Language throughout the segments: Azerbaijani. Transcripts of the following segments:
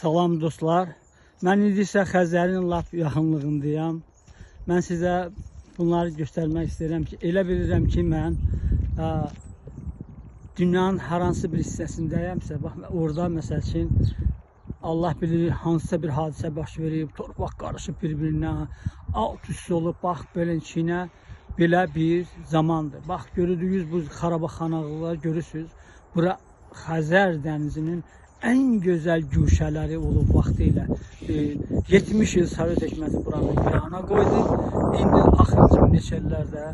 Salam dostlar. Mən indi isə Xəzərin lap yaxınlığındayam. Mən sizə bunları göstərmək istəyirəm ki, elə bilirəm ki, mən dünyanın hər hansı bir hissəsindəyəmsə, bax orada məsəl üçün Allah bilir hansısa bir hadisə baş verib, torpaq qarışıb bir-birinə, alt üst olub, bax beləçinə belə bir zamandır. Bax görürdüyünüz bu xarabaxanalar görürsüz. Bura Xəzər dənizinin ən gözəl güşələri olub vaxtı ilə. 70 il Sovet hökuməti buranı virana qoydu. İndi axırıncı neçə illərdə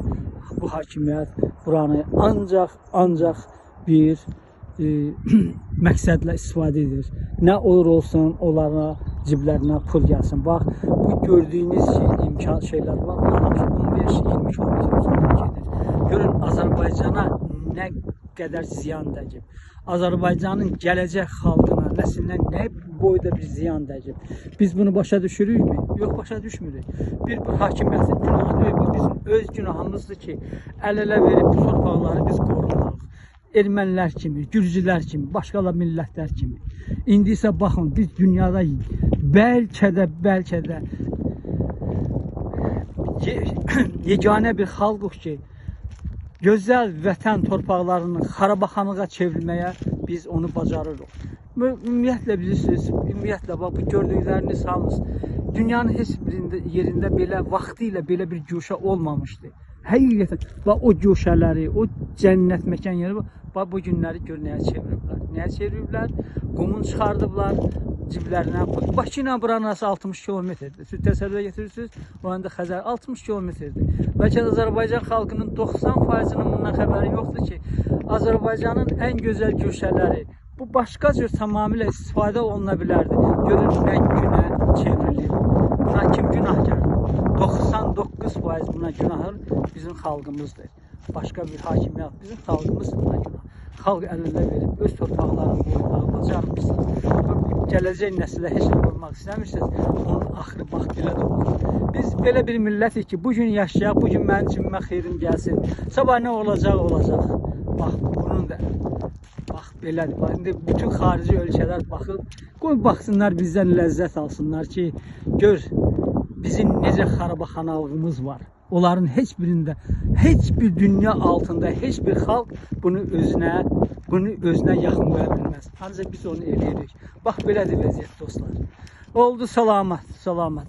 bu hakimiyyət buranı ancaq bir məqsədlə istifadə edir. Nə olur olsun onlara ciblərinə pul gəlsin. Bax, bu gördüyünüz şey, imkan şeylər var. Bunlar hamısı 15-20 kilometr uzaqdan gedir. Görün Azərbaycana nə qədər ziyan dəyib. Azərbaycanın gələcək xalqına, nəslinə nə boyda bir ziyan dəyib. Biz bunu başa düşürükmü? Yox, başa düşmürük. Bir bu hakimiyyətin günahı deyil, bu bizim öz günahımızdır ki, əl-ələ verib bu torpaqları biz qorumuruz. Ermənilər kimi, gürcülər kimi, başqa millətlər kimi. İndi isə baxın, biz dünyada bəlkə də yeganə bir xalqıq ki, gözəl vətən torpaqlarının xarabaxanlığa çevrilməyə biz onu bacarırıq. Ümumiyyətlə bilirsiniz, ümumiyyətlə bax bu gördükləriniz hamısı dünyanın heç birində yerində belə vaxtı ilə belə bir güşə olmamışdı. Həqiqətən bax o güşələri, o cənnət məkan yeri bax bu günləri gör nəyə çeviriblər. Nəyə çeviriblər? Qumun çıxardıblar ciblərinə. Bakı ilə buranın arası 60 kilometrdir. Siz təsəvvür getirirsiniz, o anda Xəzər 60 kilometrdir. Bəlkə də Azərbaycan xalqının 90%-inin bundan xəbəri yoxdur ki, Azərbaycanın ən gözəl güşələri bu başqa cür tamamilə istifadə oluna bilərdi. Görün nə günə çevrilib. Buna kim günahkardır? 99% buna günahı bizim xalqımızdır. Başqa bir hakimiyyət, bizim xalqımız buna günah. Xalq əl-ələ verib öz torpaqlarını qorumağı bacarmırsınız. Gələcək nəsilə heç nə qoymaq istəmirsiniz. Onun axırı bax belə də olur. Biz belə bir millətik ki, bu gün yaşayaq, bu gün mənim cibimə xeyrim gəlsin. Sabah nə olacaq, olacaq. Bax bunun da bax belədir. Bax indi bütün xarici ölkələr baxıb, qoy baxsınlar bizdən ləzzət alsınlar ki, gör bizim necə xarabaxanalığımız var. Onların heç birində, heç bir dünya altında heç bir xalq bunu özünə yaxın qoya bilməz. Ancaq biz onu eləyirik. Bax belədir vəziyyət dostlar. Oldu, salamat, salamat.